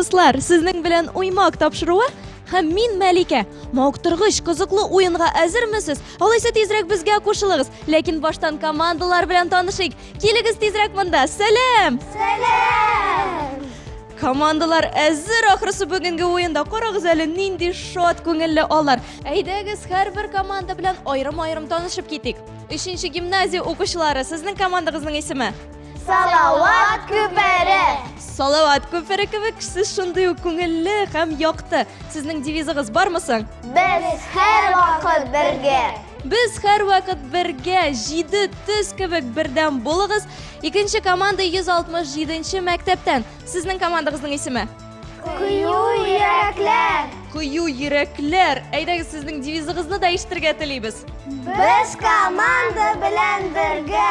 дуслар! Сезнең белән Уймак тапшыруы һәм мин Мәликә. Мавыктыргыч, кызыклы уенга әзермесез? Алайса тизрәк безгә кушылыгыз. Ләкин баштан командалар белән танышыйк. Килегез тизрәк монда. Сәлам! Сәлам! Командалар әзер ахрысы бүгенге уенда. Карагыз әле, нинди шат күңелле алар. Әйдәгез, һәрбер команда белән аерым-аерым танышып китик. Өченче гимназия укучылары, сезнең командагызның исеме? Салават күпере. Салават күпере кебек сез шундый ук күңелле һәм якты. Сезнең девизыгыз бармы соң? Без һәрвакыт бергә. Без һәрвакыт бергә, җиде төс кебек бердәм булыгыз. Икенче команда 167 мәктәптән. Сезнең командагызның исеме? Кыю йөрәкләр. Кыю йөрәкләр. Әйдәгез, сезнең девизыгызны да ишетергә телибез. Без команда белән бергә,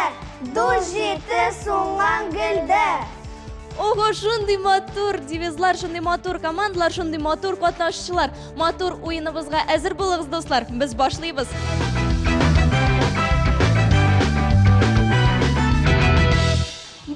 дус җите суңган гөлдә. Ого, шундый матур девизлар, шундый матур командалар, шундый матур катнашучылар. Матур уеныбызга әзер булыгыз, дуслар. Без башлыйбыз.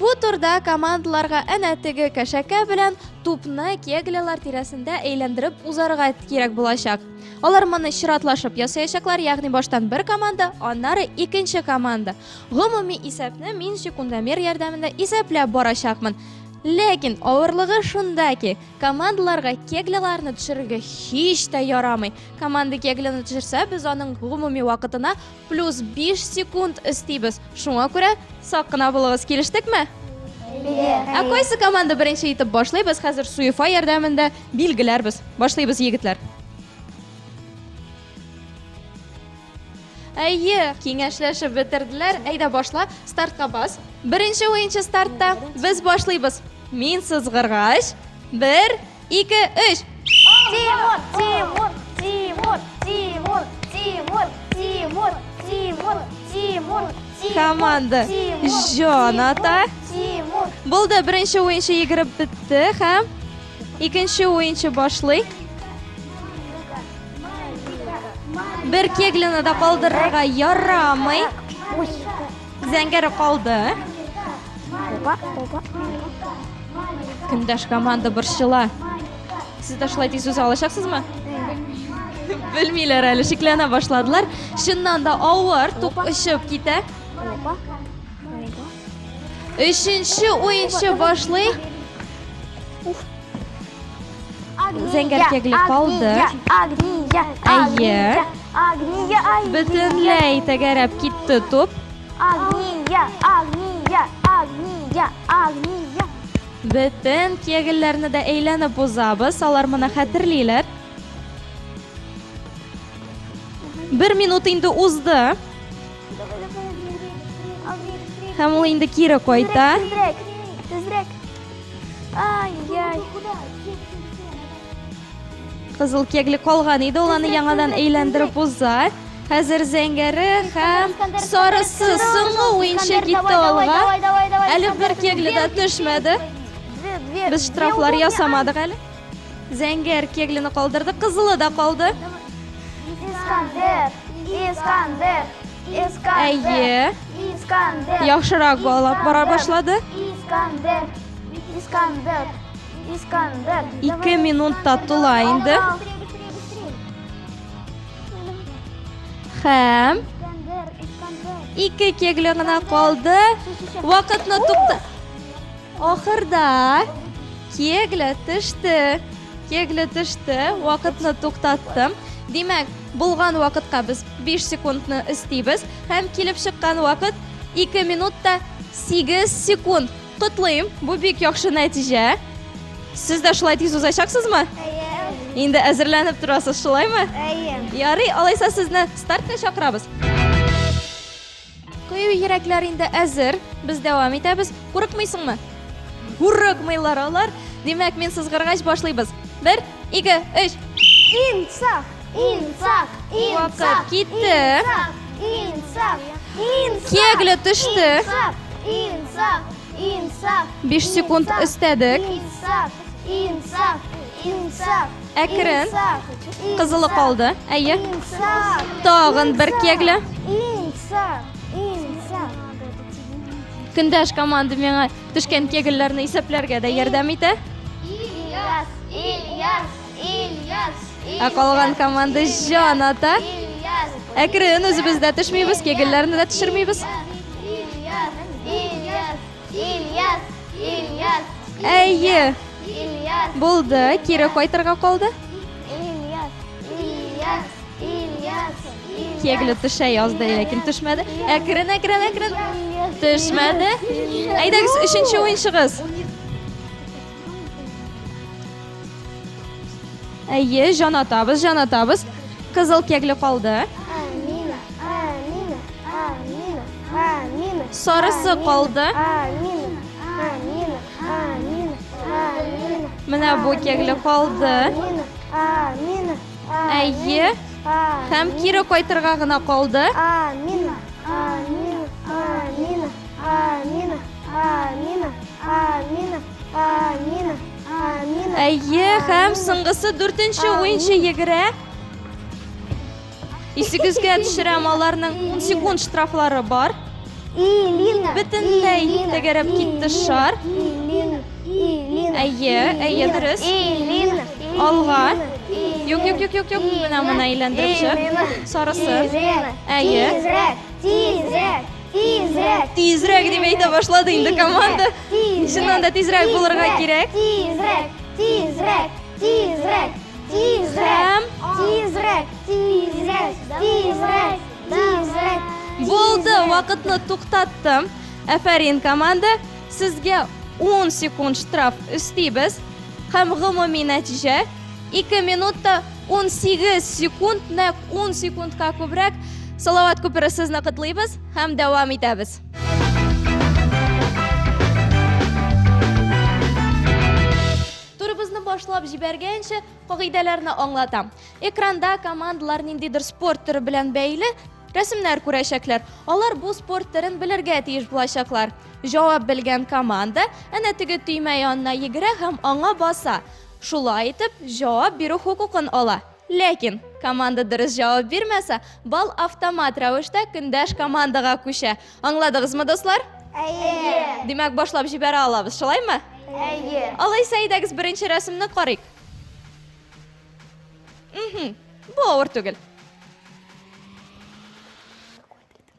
Бу турда командаларга әнә теге кәшәкә белән тупны кеглялар тирәсендә әйләндереп узарга кирәк булачак. Алар моны чиратлашып ясаячаклар, ягъни баштан бер команда, аннары икенче команда. Гомуми исәпне мин секундомер ярдәмендә исәпләп барачакмын. Ләкин авырлыгы шунда ки, командаларга кегляларны төшерергә һич тә ярамый. Команда кегляны төшерсә, без аның гомуми вакытына Плюс 5 секунд өстибез. Шуңа күрә сак кына булыгыз. Килештекме? Әйе. Ә кайсы команда беренче итеп башлый? Без хәзер Суефа ярдәмендә билгеләрбез. Башлыйбыз, егетләр. Әйе, киңәшләшеп бетерделәр. Әйдә башла, стартка бас. Беренче уенчы стартта. Без башлыйбыз. Мин сызгыргач, бер, Ике, өч. Тимур, Тимур, Тимур, Тимур, Тимур, Тимур, Тимур, Тимур, Тимур. Команда Тимур, җан ата. Тимур. Булды, беренче уенчы йөгереп бетте һәм икенче уенчы башлый. Бер кеглины да калдырырга ярамый. Зәңгәре калды. Опа, опа. Көндәш команда борчыла. Сез дә шулай тиз уза алачаксызмы? Белмиләр әле, шикләнә башладылар. Чыннан да авыр, туп очып китә. Опа. Өченче уенчы башлый. Зәңгәр кегли калды. Агния, Әйе. Агния, Агния. Бөтенләй тәгәрәп китте туп. Агния, Агния, Агния, Агния. Бөтен кегелләрне дә әйләнеп узабыз. Алар моны хәтерлиләр. Бер минут инде узды. Һәм ул инде кире кайта. Тизрәк, тизрәк. Ай-яй. Кызыл кегли калган иде, ул аны яңадан әйләндереп уза. Хәзер зәңгәре һәм сарысы соңгы уенчы китте алга. Әле бер кегли дә төшмәде. Без штрафлар ясамадык әле. Зәңгәр кеглины калдырды, кызылы да калды. Искандер, Искандер, Искандер. Әйе. Искандер. Яхшырак балап бара башлады. Искандер, Искандер, Искандер. Ике минут та тула инде. Һәм ике кегли гына калды. Вакытны тукта. Ахырда кегли төште. Кегли төште. Вакытны туктаттым. Димәк, булган вакытка без 5 секундны өстибез һәм килеп чыккан вакыт 2 минут та 8 секунд. Котлыйм, бу бик яхшы нәтиҗә. Сез дә шулай тиз узачаксызмы? Әйе. Инде әзерләнеп торасыз, шулаймы? Әйе. Ярый, алайса сезне стартка чакырабыз. Кыю йөрәкләр инде әзер. Без дәвам итәбез. Курыкмыйсыңмы? Курыкмыйлар алар. Димәк, мин сызгыргач башлыйбыз. Бер, ике, өч. Инсаф, инсаф, инсаф. Вакыт китте. Инсаф, инсаф. Кегли төште. Инсаф, инсаф, инсаф. 5 секунд өстәдек. Инсаф, инсаф, инсаф. Әкрен. Инсаф, Кызылы калды. Әйе. Инсаф. Тагын бер кегли. Инсаф, инсаф. Көндәш команда миңа төшкән кегелләрне исәпләргә дә ярдәм итә. Ильяс, Ильяс, Ильяс. Ә калган команда җан ата. Ильяс. Әкрен үзебез дә төшмибез, кегелләрне дә төшермибез. Ильяс, Ильяс, Ильяс, Ильяс. Әйе. Ильяс. Булды, кире кайтырга калды. Ильяс, Ильяс, Ильяс. Кегли төшә язды, ләкин төшмәде. Әкрен, әкрен, әкрен. Төшмәде. Әйдәгез, өченче уенчыгыз. Әйе, җан атабыз, җан атабыз. Кызыл кегли калды. Амина, Амина, Амина, Амина. Сарысы калды. Амина, Амина, Амина, Амина. Менә бу кегли калды. Амина, Амина, Әйе. Һәм кире кайтырга гына калды. Амина, Амина, Амина, Амина, Амина, Амина, Амина, Амина. Әйе, һәм соңгысы дүртенче уенчы йөгерә. Исегезгә төшерәм, аларның 10 секунд штрафлары бар. Илина. Бөтенләй тәгәрәп китте шар. Илина, Илина. Әйе, әйе, дөрес. Илина. Алга. Юк, юк, юк, юк, юк. Менә моны әйләндереп чык. Сарысы. Тизрәк. Әйе. Тизрәк, тизрәк, тизрәк. Тизрәк дип әйтә башлады инде команда. Тизрәк, Чыннан да тизрәк булырга кирәк. Тизрәк, тизрәк, тизрәк, тизрәк. Һәм Тизрәк, тизрәк, тизрәк, тизрәк. Булды, вакытны туктаттым. Әфәрин команда, сезгә 10 секунд штраф өстибез. Һәм гомуми нәтиҗә 2 минутта 18 секунд, нәкъ 10 секундка күбрәк. Салават күпере сезне котлыйбыз һәм дәвам итәбез. Турыбызны башлап җибәргәнче, кагыйдәләрне аңлатам. Экранда командалар ниндидер спорт төре белән бәйле рәсемнәр күрәчәкләр. Алар бу спорт төрен белергә тиеш булачаклар. Җавап белгән команда әнә теге төймә янына йөгерә һәм аңа баса. Шулай итеп, җавап бирү хокукын ала. Ләкин команда дөрес җавап бирмәсә, балл автомат рәвештә көндәш командага күчә. Аңладыгызмы, дуслар? Әйе. Димәк, башлап җибәрә алабыз, шулаймы? Әйе. Алайса, әйдәгез беренче рәсемне карыйк. Мхм, бу авыр түгел.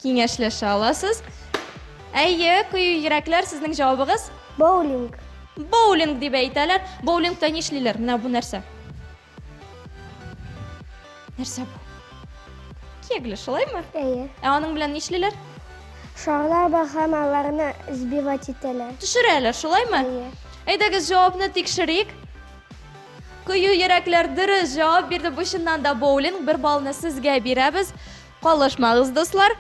Киңәшләшә аласыз. Әйе, кыю йөрәкләр, сезнең җавабыгыз? Боулинг. Боулинг дип әйтәләр. Боулингта нишлиләр? Менә бу нәрсә? Нәрсә бу? Кегли, шулаймы? Әйе. Ә аның белән нишлиләр? Шарлар бар һәм аларны сбивать итәләр. Төшерәләр, шулаймы? Әйе. Әйдәгез җавапны тикшерик. Кыю йөрәкләр дөрес җавап бирде. Бу чыннан да боулинг. Бер баллны сезгә бирәбез. Калышмагыз, дуслар.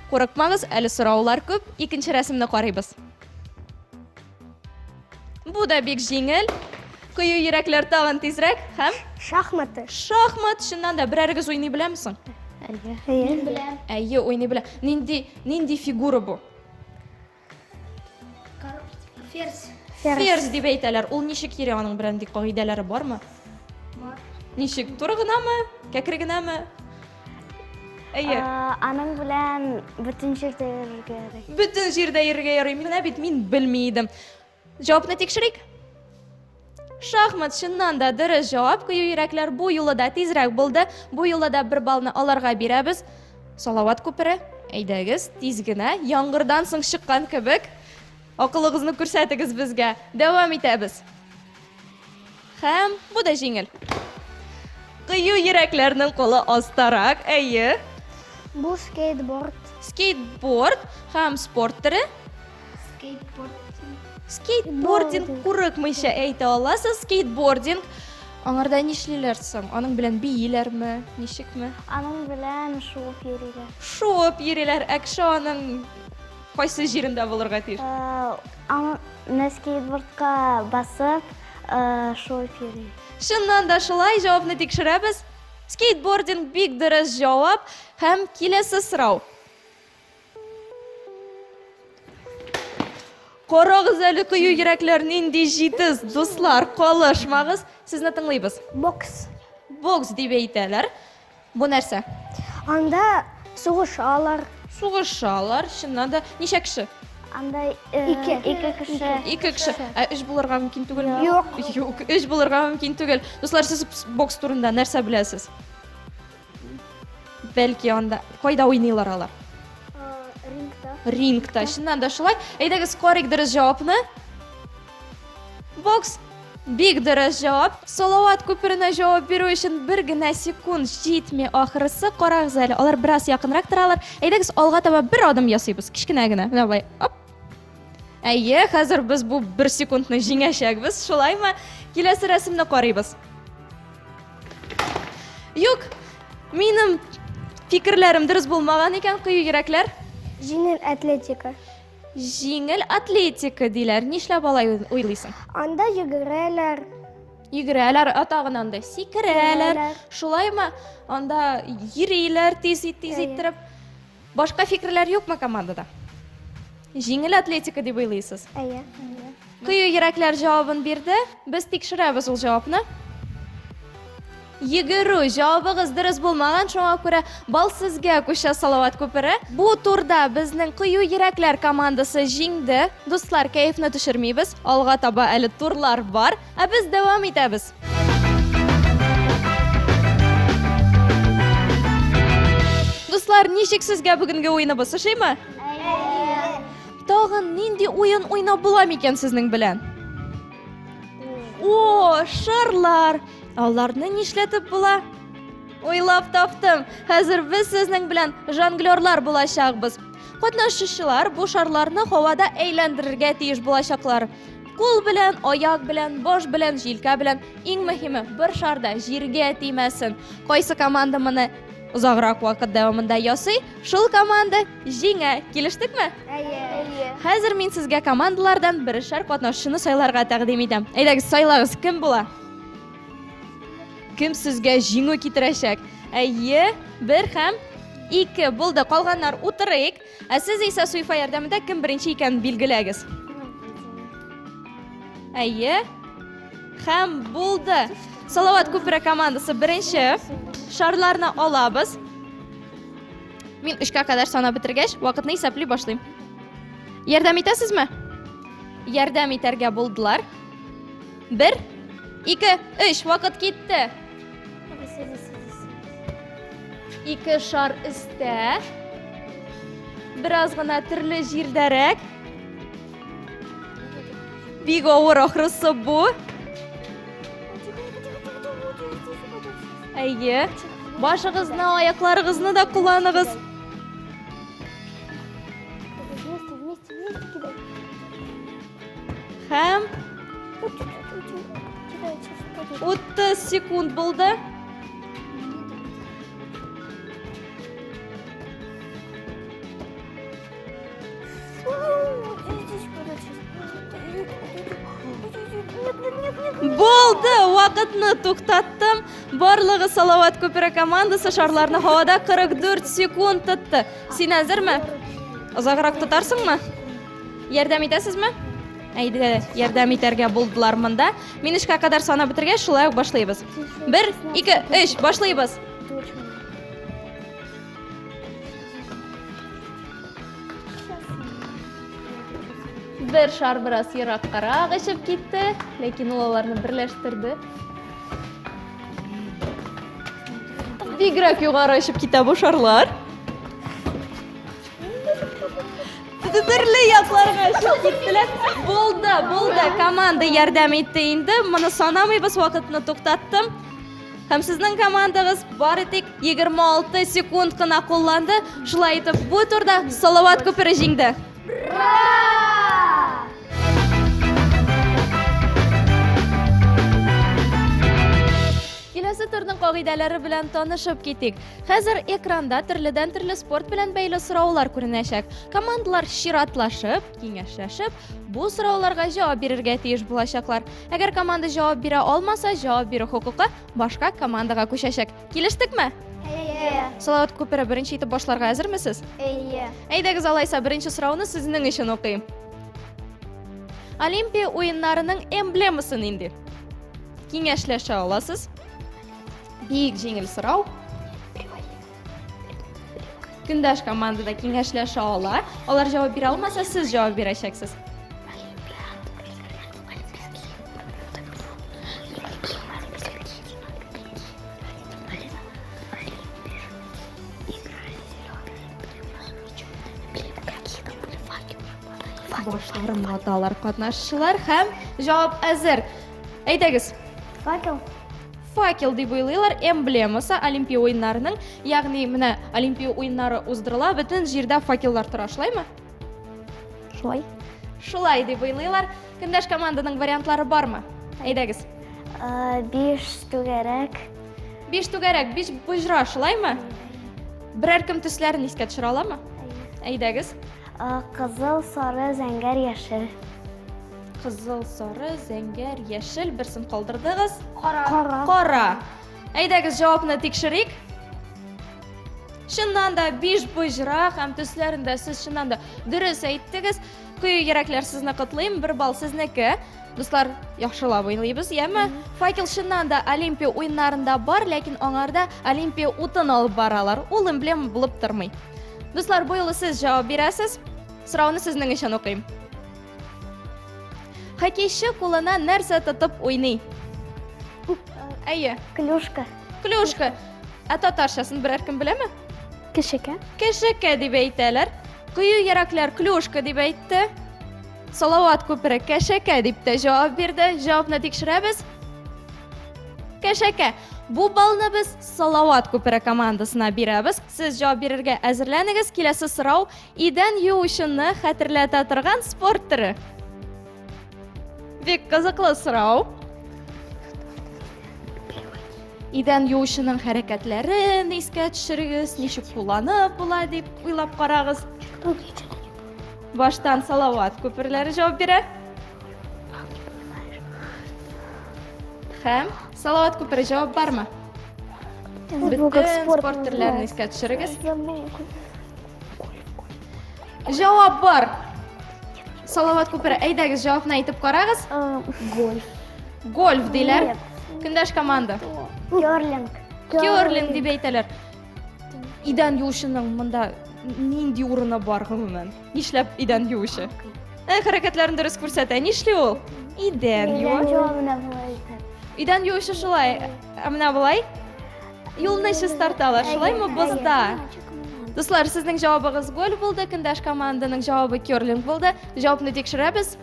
Курыкмагыз, әле сораулар күп. Икенче рәсемне карыйбыз. Бу да бик җиңел. Кыю йөрәкләр тагын тизрәк һәм Шахматы. шахмат чыннан да берәрегез уйный беләме соң? Әйе. Әйе, уйный белә. Нинди нинди фигура бу? Ферзь. Ферзь дип әйтәләр. Ул ничек йөри аның белән ди кагыйдәләре бармы? Ничек? Туры гынамы? Кәкре генәме? Әйе. Аның белән бөтен җирдә йөрергә ярый. Бөтен җирдә йөрергә ярый. Менә бит мин белми идем. Җавапны тикшерик. Шахмат чыннан да дөрес җавап. Кыю йөрәкләр бу юлы да тизрәк булды. Бу юлы да бер баллны аларга бирәбез. Салават күпере, әйдәгез, тиз генә, яңгырдан соң чыккан кебек, акылыгызны күрсәтегез безгә. Дәвам итәбез. Һәм бу да җиңел. Кыю йөрәкләрнең кулы астарак, әйе. Бу скейтборд. Скейтборд һәм спорт төре. Скейтборд. Скейтбординг курыкмыйча әйтә аласыз. Скейтбординг. Аңарда нишлиләр соң? Аның белән бииләрме? Ничекме? Аның белән шуып йөриләр. Шуып йөриләр. Ә кеше аның кайсы җирендә булырга тиеш? Аны скейтбордка басып, шуып йөри. Чыннан да шулай, җавапны тикшерәбез. Скейтбординг бик дөрес җавап. Һәм киләсе сорау. Карагыз әле кыю йөрәкләр нинди җитез, дуслар, калышмагыз. Сезне тыңлыйбыз. Бокс. Бокс дип әйтәләр. Бу нәрсә? Анда сугышалар. Сугышалар, чыннан да. Ничә кеше? Анда ике, ике кеше. Ике кеше. Ә өч булырга мөмкин түгелме? Юк. Юк, өч булырга мөмкин түгел. Дуслар, сез бокс турында нәрсә беләсез? Бәлки анда кайда уйныйлар алар? Рингта. Рингта. Чыннан да шулай. Әйдәгез, карыйк дөрес җавапны. Бокс. Бик дөрес җавап. Салават күперенә җавап бирү өчен бер генә секунд җитми ахрысы. Карагыз әле, алар бераз якынрак торалар. Әйдәгез, алга таба бер адым ясыйбыз, кечкенә генә. Менә болай. Оп. Әйе, хәзер без бу бер секундны җиңәчәкбез, шулаймы? Киләсе рәсемне карыйбыз. Юк, минем фикерләрем дөрес булмаган икән, кыю йөрәкләр. Җиңел атлетика. Җиңел атлетика диләр. Нишләп алай уйлыйсың? Анда йөгерәләр. Йөгерәләр, ә тагын анда сикерәләр. Шулаймы? Анда йөриләр тиз-тиз иттереп. Башка фикерләр юкмы командада? Җиңел атлетика дип уйлыйсыз? Әйе. Кыю йөрәкләр җавабын бирде. Без тикшерәбез ул җавапны. Йөгерү җавабыгыз дөрес булмаган, шуңа күрә бал сезгә күчә Салават күпере. Бу турда безнең Кыю йөрәкләр командасы җиңде. Дуслар, кәефне төшермибез. Алга таба әле турлар бар. Ә без дәвам итәбез. Дуслар, ничек сезгә бүгенге уеныбыз? Ошыймы? Әйе. Тагын нинди уен уйнап була микән сезнең белән? О, шарлар! Аларны нишләтеп була? Уйлап таптым. Хәзер без сезнең белән жонглерлар булачакбыз. Катнашучылар бу шарларны һавада әйләндерергә тиеш булачаклар. Кул белән, аяк белән, баш белән, җилкә белән, иң мөһиме, бер шар да җиргә тимәсен. Кайсы команда моны озаграк вакыт дәвамында ясый, шул команда җиңә. Килештекме? Әйе. Хәзер мин сезгә командалардан берешәр катнашучыны сайларга тәкъдим итәм. Әйдәгез, сайлагыз, кем була? Кем сезгә җиңү китерәчәк? Әйе, бер һәм ике. Булды, калганнар утырыйк. Ә сез исә Суйфа ярдәмендә кем беренче икәнен билгеләгез. Әйе. Һәм булды. Салават күпере командасы беренче. Шарларны алабыз. Мин өчкә кадәр санап бетергәч, вакытны исәпли башлыйм. Ярдәм итәсезме? Ярдәм итәргә булдылар. Бер, ике, өч, вакыт китте. Ике шар өстә. Бераз гына төрле җирдәрәк. Бик авыр ахрысы бу. Әйе. Башыгызны, аякларыгызны да кулланыгыз. Вместе, вместе, вместе кидай. Һәм 30 секунд булды. Булды, вакытны туктаттым. Барлыгы Салават күпере командасы шарларны һавада 44 секунд тотты. Син әзерме? Озаграк тотарсыңмы? Ярдәм итәсезме? Әйдә, ярдәм итәргә булдылар монда. Мин өчкә кадәр санап бетергәч, шулай ук башлыйбыз. Бер, ике, өч, башлыйбыз. Бер шар бераз ераккарак очып китте, ләкин ул аларны берләштерде. Бигрәк югары очып китә бу шарлар. Төрле якларга очып киттеләр. Булды, булды. Команда ярдәм итте инде. Моны санамыйбыз, вакытны туктаттым. Һәм сезнең командагыз бары тик 26 секунд кына кулланды. Шулай итеп, бу турда Салават күпере җиңде. Ура! Киләсе турның кагыйдәләре белән танышып китик. Хәзер экранда төрледән-төрле спорт белән бәйле сораулар күренәчәк. Командалар чиратлашып, киңәшләшеп, бу сорауларга җавап бирергә тиеш булачаклар. Әгәр команда җавап бирә алмаса, җавап бирү хокукы башка командага күчәчәк. Килештекме? Әйе. Салават күпере беренче итеп башларга әзермесез? Әйе. Әйдәгез алайса, беренче сорауны сезнең өчен укыйм. Олимпия уеннарының эмблемасы нинди? Киңәшләшә аласыз. Бик җиңел сорау. Көндәш команда да киңәшләшә ала. Алар җавап бирә алмаса, сез җавап бирәчәксез. Башларын ваталар катнашчылар һәм җавап әзер. Әйдәгез. Факел. Факел дип уйлыйлар, эмблемасы Олимпия уеннарының, ягъни менә Олимпия уеннары уздырыла, бөтен җирдә факеллар тора, шулаймы? Шулай. Шулай дип уйлыйлар. Көндәш команданың вариантлары бармы? Әйдәгез. Биш түгәрәк. Биш түгәрәк, биш боҗра, шулаймы? Берәр кем төсләрен искә төшерә аламы? Әйдәгез. Кызыл, сары, зәңгәр, яшел. Кызыл, сары, зәңгәр, яшел. Берсен калдырдыгыз. Кара. Кара. Кара. Әйдәгез, җавапны тикшерик. Чыннан да биш боҗра һәм төсләрен дә сез чыннан да дөрес әйттегез. Кыю йөрәкләр сезне котлыйм, бер балл сезнеке. Дуслар, яхшылап уйлыйбыз, яме? Факел чыннан да Олимпия уеннарында бар, ләкин аңарда Олимпия утын алып баралар. Ул эмблема булып тормый. Дуслар, бу юлы сез җавап бирәсез. Сорауны сезнең өчен укыйм. Хоккейчы кулына нәрсә тотып уйный? Әйе. Клюшка. Клюшка. Ә татарчасын берәр кем беләме? Кешекә. Кешекә дип әйтәләр. Кыю йөрәкләр клюшка дип әйтте. Салават күпере кәшәкә дип тә җавап бирде. Җавапны тикшерәбез. Кәшәкә. Бу баллны без Салават күпере командасына бирәбез. Сез җавап бирергә әзерләнегез. Киләсе сорау идән юучыны хәтерләтә торган спорт төре. Бик кызыклы сорау. Идән юучының хәрәкәтләрен искә төшерегез, ничек кулланып була дип уйлап карагыз. Баштан Салават күперләре җавап бирә. Һәм Салават күпере җавап бармы? Бөтен спорт төрләрен искә төшерегез. Җавап бар. Салават күпере, әйдәгез, җавапны әйтеп карагыз. Гольф. Гольф диләр. Көндәш команда. Керлинг. Керлинг дип әйтәләр. Идән юучының монда нинди урыны бар гомумән? Нишләп идән юучы? Ә, хәрәкәтләрен дөрес күрсәтә. Нишли ул? Идән юа. Идән юа менә болай итеп. Идән юучы шулай. Ә менә болай. Юлны чистарталар, шулаймы бозда? Дуслар, сезнең җавабыгыз гольф булды, көндәш команданың җавабы керлинг булды. Җавапны тикшерәбез.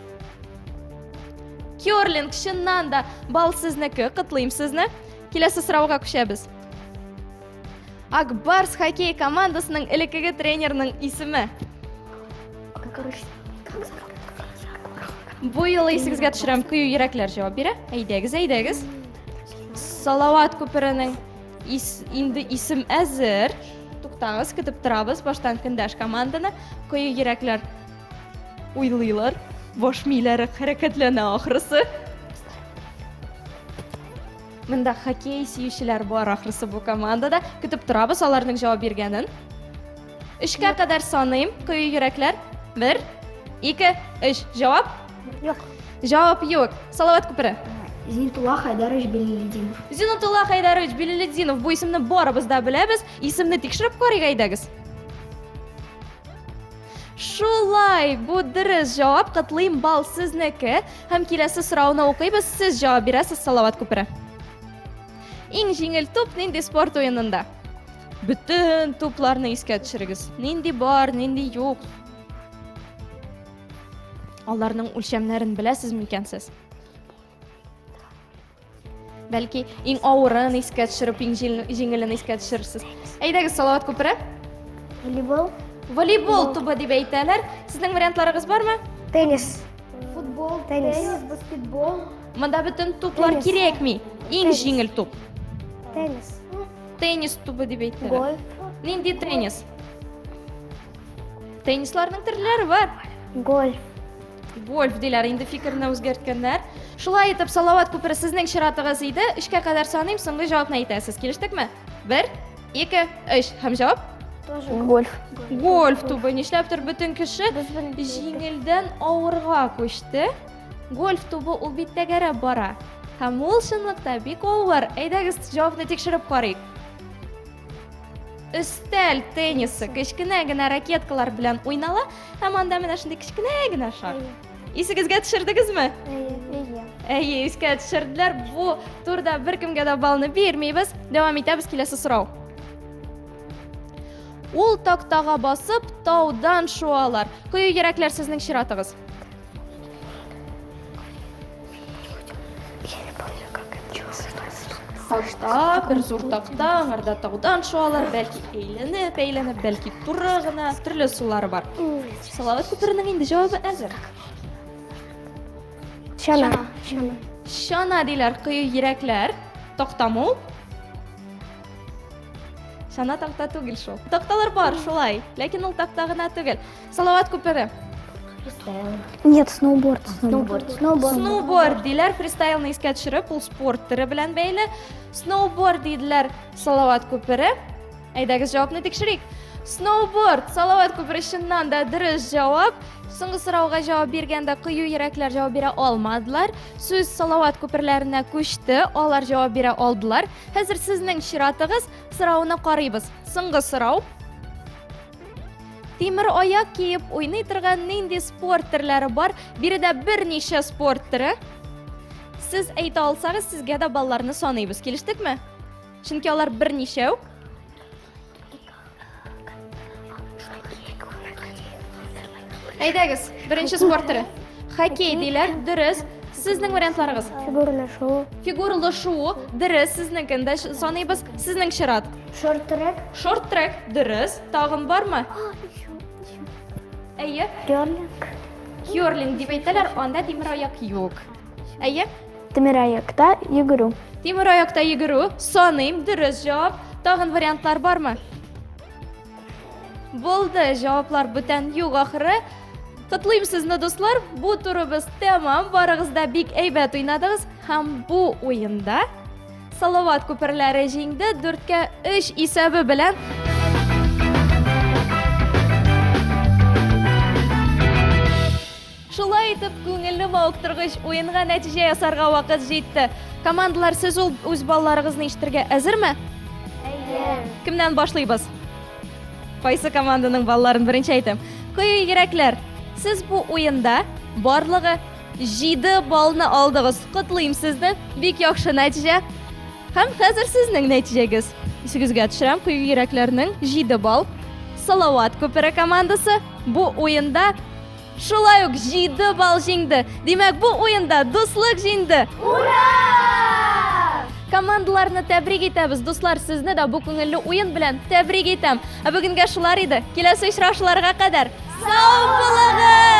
Керлинг, чыннан да, бал сезнеке, котлыйм сезне. Киләсе сорауга күчәбез. Ак Барс хоккей командасының элеккеге тренерының исеме. Бу юлы исегезгә төшерәм, кыю йөрәкләр җавап бирә. Әйдәгез, әйдәгез. Салават күперенең ис, инде исем әзер. Туктагыз, көтеп торабыз баштан көндәш команданы. Кыю йөрәкләр уйлыйлар. Баш миләре хәрәкәтләнә ахрысы. Монда хоккей сөючеләр бар ахрысы бу командада. Көтеп торабыз аларның җавап биргәнен. Өчкә кадәр саныйм, кыю йөрәкләр. Бер, ике, өч. Җавап? Юк. Җавап юк. Салават күпере. Зинтулла Хайдарович Белелединов. Зинатулла Хайдарович Белелединов. Бу исемне барыбыз да беләбез. Исемне тикшереп карыйк әйдәгез. Шулай, бу дөрес җавап, котлыйм, бал сезнеке. Һәм киләсе сорауны укыйбыз, сез җавап бирәсез, Салават күпере. Иң җиңел туп нинди спорт уенында? Бөтен тупларны искә төшерегез. Нинди бар, нинди юк. Аларның үлчәмнәрен беләсез микән сез? Бәлки, иң авырын искә төшереп, иң җиңелен искә төшерерсез. Әйдәгез, Салават күпере. Волейбол. Волейбол тубы дип әйтәләр. Сезнең вариантларыгыз бармы? Теннис. Футбол, теннис, теннис, баскетбол. Монда бөтен туплар Теннис. кирәкми. Иң Теннис. җиңел туп. Теннис. Теннис тубы дип әйтәләр. Гольф. Нинди теннис? Теннисларның төрләре бар. Гольф. Гольф диләр, инде фикерне үзгәрткәннәр. Шулай итеп, Салават күпере сезнең чиратыгыз иде. Өчкә кадәр саныйм, соңгы җавапны әйтәсез. Килештекме? Бер, ике, өч. Һәм җавап? Тоже гольф. Гольф тубы. Нишләптер бөтен кеше Без беренче җиңелдән авырга күчте. Гольф тубы ул бит тәгәрәп бара. Һәм ул чынлыкта бик авыр. Әйдәгез, җавапны тикшереп карыйк. Өстәл теннисы кечкенә генә ракеткалар белән уйнала һәм анда менә шундый кечкенә генә шар. Исегезгә төшердегезме? Әйе. Әйе, искә төшерделәр. Бу турда беркемгә дә баллны бирмибез. Дәвам итәбез, киләсе сорау. Ул тактага басып, таудан шуалар. Кою йөрәкләр, сезнең чиратыгыз. Такта, бер зур такта, аңарда таудан шуалар, бәлки әйләнеп, әйләнеп, бәлки туры гына, төрле ысуллары бар. Салават күперенең инде җавабы әзер. Чана. Чана. Чана диләр, кыю йөрәкләр. Тактамы ул? Чана такта түгел шул. Такталар бар, шулай, ләкин ул такта гына түгел. Салават күпере. Нет, сноуборд. Сноуборд. Сноуборд. Сноуборд диләр, фристайлны искә төшереп, ул спорт төре белән бәйле. Сноуборд диделәр, Салават күпере. Әйдәгез җавапны тикшерик. Сноуборд, Салават күпере чыннан да дөрес җавап. Соңгы сорауга җавап биргәндә кыю йөрәкләр җавап бирә алмадылар. Сүз Салават күперләренә күчте, алар җавап бирә алдылар. Хәзер сезнең чиратыгыз, сорауны карыйбыз. Соңгы сорау. Тимер аяк киеп уйный торган нинди спорт төрләре бар? Биредә берничә спорт төре. Сез әйтә алсагыз, сезгә дә балларны саныйбыз. Килештекме? Чөнки алар берничәү. Әйдәгез, беренче спорт төре. Хоккей диләр, дөрес. Сезнең вариантларыгыз? Фигуралы шоу. Фигуралы шоу, дөрес, сезнекен дә саныйбыз. Сезнең чират. Шорт-трек. Шорт-трек, дөрес. Тагын бармы? Әйе. Керлинг. Керлинг дип әйтәләр, анда тимер аяк юк. Әйе. Тимер аякта йөгерү. Тимер аякта йөгерү. Саныйм, дөрес җавап. Тагын вариантлар бармы? Булды, җаваплар бүтән юк ахыры. Котлыйм сезне, дуслар. Бу турыбыз тәмам. Барыгыз да бик әйбәт уйнадыгыз һәм бу уенда Салават күперләре җиңде 4-кә 3 исәбе белән. Шулай итеп, күңелле мавыктыргыч уенга нәтиҗә ясарга вакыт җитте. Командалар, сез ул үз балларыгызны ишетергә әзерме? Әйе. Кемнән башлыйбыз? Кайсы команданың балларын беренче әйтәм? Кыю йөрәкләр, сез бу уенда барлыгы 7 баллны алдыгыз. Котлыйм сезне, бик яхшы нәтиҗә. Һәм хәзер сезнең нәтиҗәгез. Исегезгә төшерәм, кыю йөрәкләрнең 7 балл. Салават күпере командасы бу уенда Шулай ук 7 балл җиңде. Димәк, бу уенда дуслык җиңде. Ура! Командаларны тәбрик итәбез. Дуслар, сезне дә бу күңелле уен белән тәбрик итәм. Ә бүгенгә шулар иде. Киләсе очрашуларга кадәр. Сау булыгыз!